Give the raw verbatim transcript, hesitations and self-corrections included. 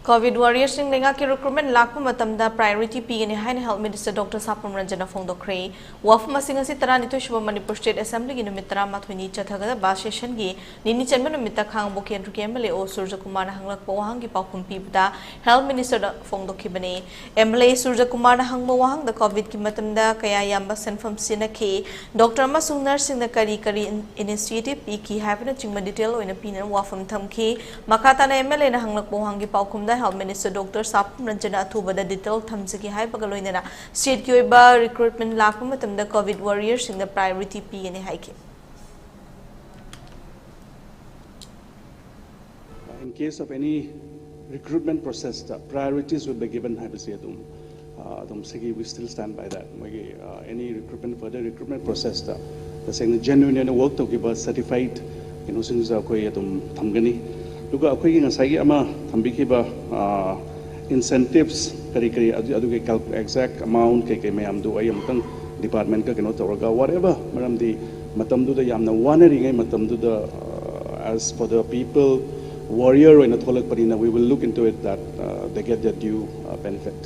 COVID ꯋꯥꯔꯤꯌꯔꯁꯤꯡ ꯂꯩꯉꯥꯛꯀꯤ recruitment ꯂꯥꯛꯄ ꯃꯇꯝꯗ ꯄ꯭ꯔꯥꯏꯑꯣꯔꯤꯇꯤ ꯄꯤꯒꯅꯤ ꯍꯥꯏꯅ ꯍꯦꯜꯊ ꯃꯤꯅꯤꯁꯇꯔ ꯗꯣꯛꯇꯔ ꯁꯥꯄꯝ ꯔꯟꯖꯟꯅ ꯐꯣꯡꯗꯣꯛꯈ꯭ꯔꯦ꯫ ꯋꯥꯐꯝ ꯑꯁꯤꯡ ꯑꯁꯤ ꯇꯔꯥꯅꯤꯊꯣꯏ ꯁꯨꯕ ꯃꯅꯤꯄꯨꯔ ꯁ꯭ꯇꯦꯠ ꯑꯦꯁꯦꯝꯕ꯭ꯂꯤꯒꯤ ꯅꯨꯃꯤꯠ ꯇꯔꯥꯃꯥꯊꯣꯏꯅꯤ ꯆꯠꯊꯒꯗꯕ ꯁꯦꯁꯟꯒꯤ ꯅꯤꯅꯤ ꯆꯟꯕ ꯅꯨꯃꯤꯠꯇ ꯈꯥꯡꯕꯣꯛ ꯀꯦꯟꯗ꯭ꯔꯒꯤ ꯑꯦꯝ ꯑꯦꯜ ꯑꯦ ꯑꯣ ꯁꯨꯔꯖꯀꯨꯃꯥꯔꯅ ꯍꯪꯂꯛꯄ ꯋꯥꯍꯪꯒꯤ ꯄꯥꯎꯈꯨꯝ ꯄꯤꯕꯗ ꯍꯦꯜꯊ ꯃꯤꯅꯤꯁꯇꯔꯗ ꯐꯣꯡꯗꯣꯛꯈꯤꯕꯅꯤ꯫ ꯑꯦꯝ ꯑꯦꯜ ꯑꯦ ꯁꯨꯔꯖꯀꯨꯃꯥꯔꯅ ꯍꯪꯕ ꯋꯥꯍꯪꯗ ꯀꯣꯚꯤꯗꯀꯤ ꯃꯇꯝꯗ ꯀꯌꯥ ꯌꯥꯝꯕ ꯁꯦꯟꯐꯝ ꯁꯤꯖꯤꯟꯅꯈꯤ, ꯗꯣꯛꯇꯔ ꯑꯃꯁꯨꯡ ꯅꯔꯁꯁꯤꯡꯅ ꯀꯔꯤ ꯀꯔꯤ ꯏꯟ-, ꯏꯅꯤꯁꯤꯌꯦꯇꯤꯚ ꯄꯤꯈꯤ ꯍꯥꯏꯕꯅꯆꯤꯡꯕ ꯗꯤꯇꯦꯜ ꯑꯣꯏꯅ ꯄꯤꯅꯅ ꯋꯥꯐꯝ ꯊꯝꯈꯤ꯫ ꯃꯈꯥ ꯇꯥꯅ ꯑꯦꯝ ꯑꯦꯜ ꯑꯦꯅ ꯍꯪꯂꯛꯄ ꯋꯥꯍꯪꯒꯤ ꯄꯥꯎꯈꯨꯝꯗ ꯍꯦꯜꯊ ꯃꯤꯅꯤꯁꯇꯔ ꯗꯣꯛꯇꯔ ꯁꯥꯄꯝ ꯔꯟꯖꯟꯅ ꯑꯊꯨꯕꯗ ꯗꯤꯇꯦꯜ ꯊꯝꯖꯒꯦ ꯍꯥꯏꯕꯒ ꯂꯣꯏꯅꯅ ꯁ꯭ꯇꯦꯠꯀꯤ ꯑꯣꯏꯕ ꯔꯤꯀ꯭ꯔꯨꯠꯃꯦꯟ ꯂꯥꯛꯄ ꯃꯇꯝꯗ ꯀꯣꯚꯤꯗ ꯋꯥꯔꯤꯌꯔꯁꯤꯡꯗ ꯄ꯭ꯔꯥꯏꯑꯣꯔꯤꯇꯤ ꯄꯤꯒꯅꯤ ꯍꯥꯏꯈꯤ꯫ In case of any recruitment process ꯇ priorities will be given ꯍꯥꯏꯕꯁꯤ ꯑꯗꯨꯝ, ꯑ, ꯑꯗꯨꯝ ꯁꯤꯒꯤ we still stand by that. ꯃꯣꯏꯒꯤ, ꯑ, any recruitment, further recruitment process ꯇ ꯇꯁꯦꯡꯅ genuine ꯑꯣꯏꯅ ꯋꯔꯛ ꯇꯧꯈꯤꯕ ꯁꯔꯇꯤꯐꯥꯏꯠ ꯀꯩꯅꯣꯁꯤꯡꯁꯤꯗ ꯑꯩꯈꯣꯏ ꯑꯗꯨꯝ ꯊꯝꯒꯅꯤ꯫ ꯑꯗꯨꯒ ꯑꯩꯈꯣꯏꯒꯤ ꯉꯁꯥꯏꯒꯤ ꯑꯃ ꯊꯝꯕꯤꯈꯤꯕ, ꯑ, incentives ꯀꯔꯤ ꯀꯔꯤ ꯑꯗꯨ-, ꯑꯗꯨꯒꯤ exact amount ꯀꯩ ꯀꯩ ꯃꯌꯥꯝꯗꯨ ꯑꯩ ꯑꯃꯨꯛꯇꯪ ꯗꯤꯄꯥꯔꯠꯃꯦꯟꯠꯀ ꯀꯩꯅꯣ ꯇꯧꯔꯒ, whatever, ꯃꯔꯝꯗꯤ ꯃꯇꯝꯗꯨꯗ ꯌꯥꯝꯅ ꯋꯥꯅꯔꯤꯉꯩ ꯃꯇꯝꯗꯨꯗ, uh, as for the people, warrior ꯑꯣꯏꯅ ꯊꯣꯛꯂꯛꯄꯅꯤꯅ, we will look into it that, uh, they get their due, uh, benefit.